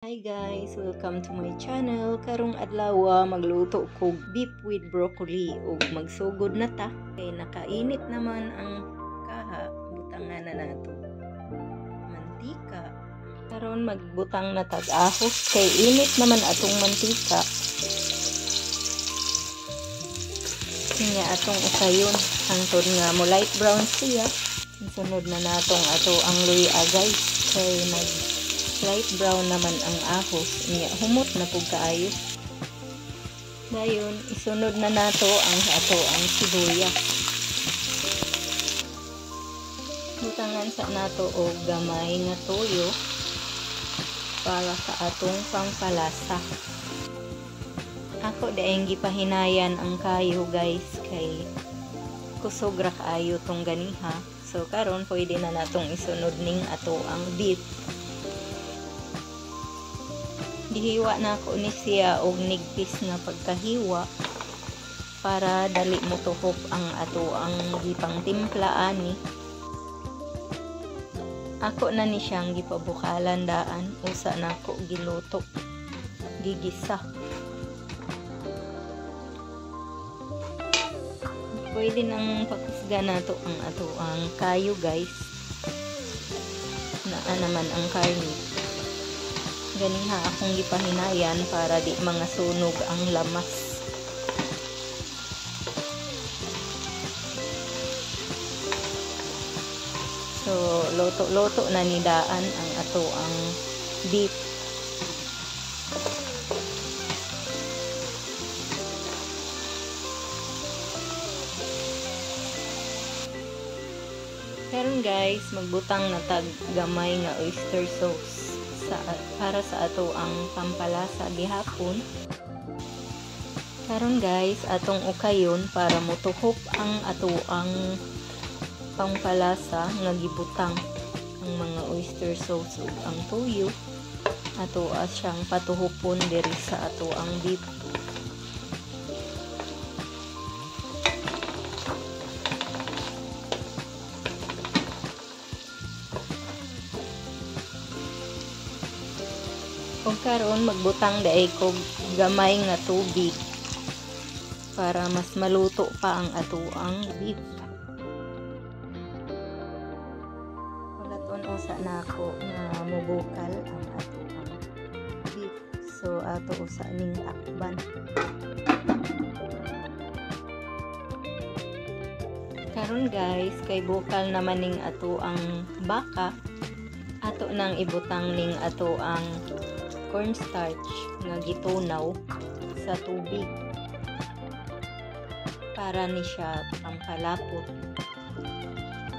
Hi guys! Welcome to my channel. Karong adlaw magluto kog beef with broccoli ug magsugod na ta. Kay nakainit naman ang kaha, butangan na nato mantika. Karon magbutang na tag ahos kay init naman atong mantika. Nya atong ukayon hangtod nga mo light brown siya. Sunod na natong ato ang luya, guys, kay nag light brown naman ang ahos niya, humot na pug kaayo. Dayon isunod na nato ang ato ang sibuyas. Butangan sa nato og gamay nga toyo para sa atong pangpalasa. Ako daeng gipahinayan ang kayo, guys, kay kusog ra kaayo tong ganiha. So karon pwede na natong isunod ning ato ang beef. Gihiwa na ako ni siya og nigpis nga pagkahiwa para dali mo tuhop ang ato ang gipang timpla ani. Ako na ni siyang gipabukalan daan, usa nako giluto, gigisa. Pwede nang pakusga nato ang ato ang kayo, guys. Naa naman ang karne. Ganiha akong gipahinayan para di mga sunog ang lamas. So luto-luto na ni daan ang ato ang beef. Karon guys, magbutang na tag gamay nga oyster sauce para sa ato ang pampalasa gihapon. Karon guys, atong ukayon para motuhop ang ato ang pampalasa nga gibutang ang mga oyster sauce ug ang toyo. Ato siyang patuhopon diri sa ato ang beef. Ug karon magbutang daay kog gamay nga tubig para mas maluto pa ang ato ang beef. Pagaton usa nako nga mobukal ang ato ang beef. So ato usa ning takban. Karon guys, kay bukal naman ning ato ang baka, ato nang ibutang ning ato ang cornstarch nga gitunaw sa tubig para ni siya pampalapot.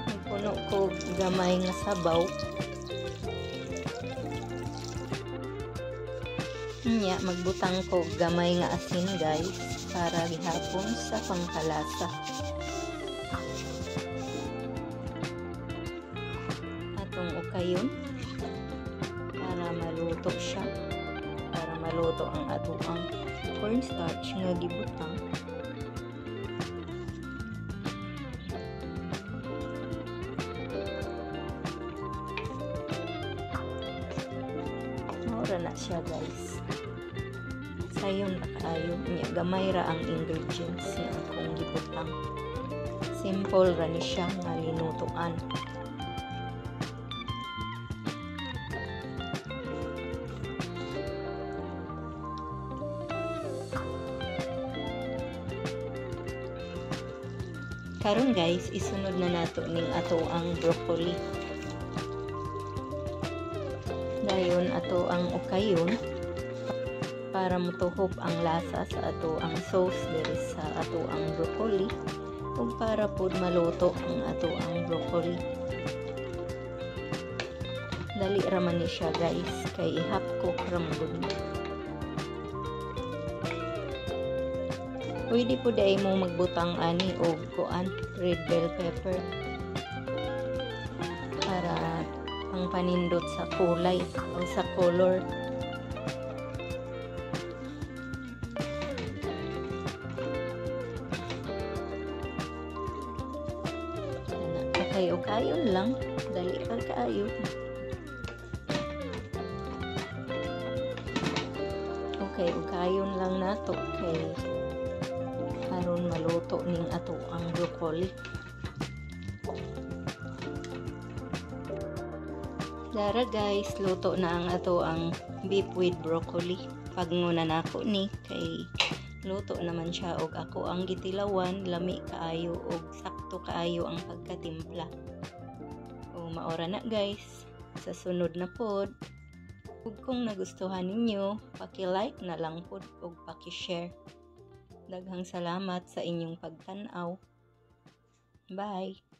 Nagpuno ko gamay nga sabaw. Nya magbutang ko gamay nga asin, guys, para gihapon sa pangkalasa. Atong ukayon para maluto siya, para maluto ang ato ang cornstarch nga gibutang. Maura na siya, guys. Sayon na kaayo niya, gamay ra ang ingredients nga akong gibutang. Simple ra ni siya nga linutoan. Karon guys, isunod na nato ning ato ang broccoli. Dayon ato ang ukayon para motuhop ang lasa sa ato ang sauce diri sa ato ang broccoli ug para pud maluto ang ato ang broccoli. Dali ra man ni siya, guys, kay i-half cook ra man gud. Pwede po dai mo magbutang ani og kuan red bell pepper para ang panindot sa kulay o sa color. Ukayon lang, dali ra kaayo. Kay ugayon lang nato kay aron maluto ning ato ang broccoli. Dara guys, luto na ang ato ang beef with broccoli. Pagnguna nako ni kay luto naman siya og ako ang gitilawan, lami kaayo og sakto kaayo ang pagkatimpla. O maora na guys, sa sunod na pod. Ug kung nagustuhan ninyo, paki-like na lang pod ug paki-share. Daghang salamat sa inyong pagtan-aw. Bye.